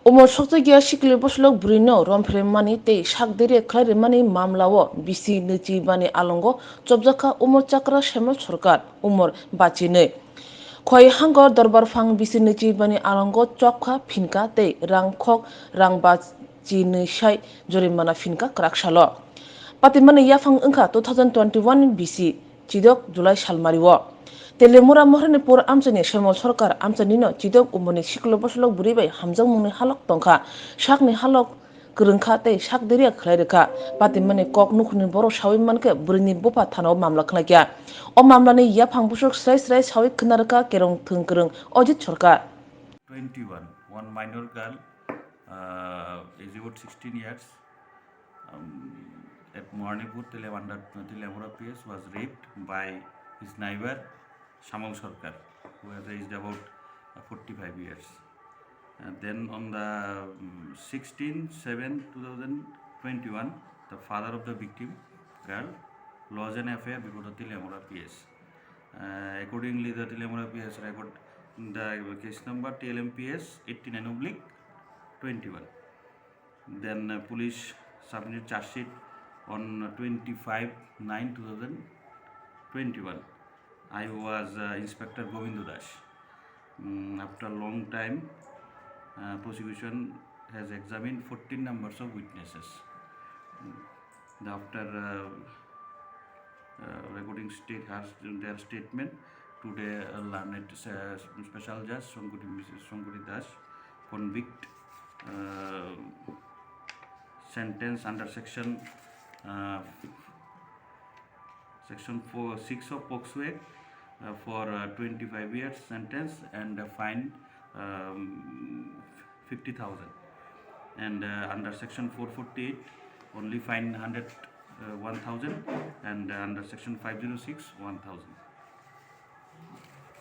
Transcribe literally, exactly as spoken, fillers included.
Umor sokjakya sikli bosolok bwrwino romphreimani tei sak dere khlai rwmani mamlao bisi nwichibani alongo chopjakha umor chakra Shyamol Sarkar, umor bachinwi. Khoi hangor dorbar phang bisi nwichibani alongo chopkha phinka tei rang khok rang bachinwi sai jorimana phinka kwrak salo. Patimani yaphang wngkha two thousand twenty-one bisi chidok July salmario. Telemura Mohranipur amchaini Shyamol Sarkar amchainino chidok umorni siklo bosolok bwrwi bai hamjakmungni halok tongkha, sakni halok kwrwngkha tei sak deriya khlai rwkha. Patimani kok nukhungni borok sawi mankhe bwrwini bupha thanao mamla khlaikha. O mamlani yaphang busuk srai srai sawi khna rwkha kerong thwng kwrwng Ajit Sarkar. twenty-one, one minor girl, uh, age about sixteen years, um, at Mohranipur, Tele-, under Teliamura P S, was raped by his neighbor, Shyamol Sarkar, who has aged about, uh, forty-five years. And then on the, um, sixteen seven two thousand twenty-one, the father of the victim girl lodged an F I R before the Teliamura P S. Uh, accordingly, the Teliamura P S record the case number T L M P S eighty-nine oblique twenty-one. Then, uh, police submitted charge sheet on twenty-five nine two thousand twenty-one. I was, uh, Inspector Govindo Das. Mm, after a long time, uh, prosecution has examined fourteen numbers of witnesses. Mm, the, after, uh, uh, recording state has their statement, today, uh, learned, uh, special judge Shankari, Missus Shankari Das convict, uh, sentence under section, uh, section four, six of POCSO Act, uh, for, uh, twenty-five years sentence and a fine, um, fifty thousand. And, uh, under section four forty-eight, only fine hundred, uh, one thousand, and, uh, under section five zero six, one thousand.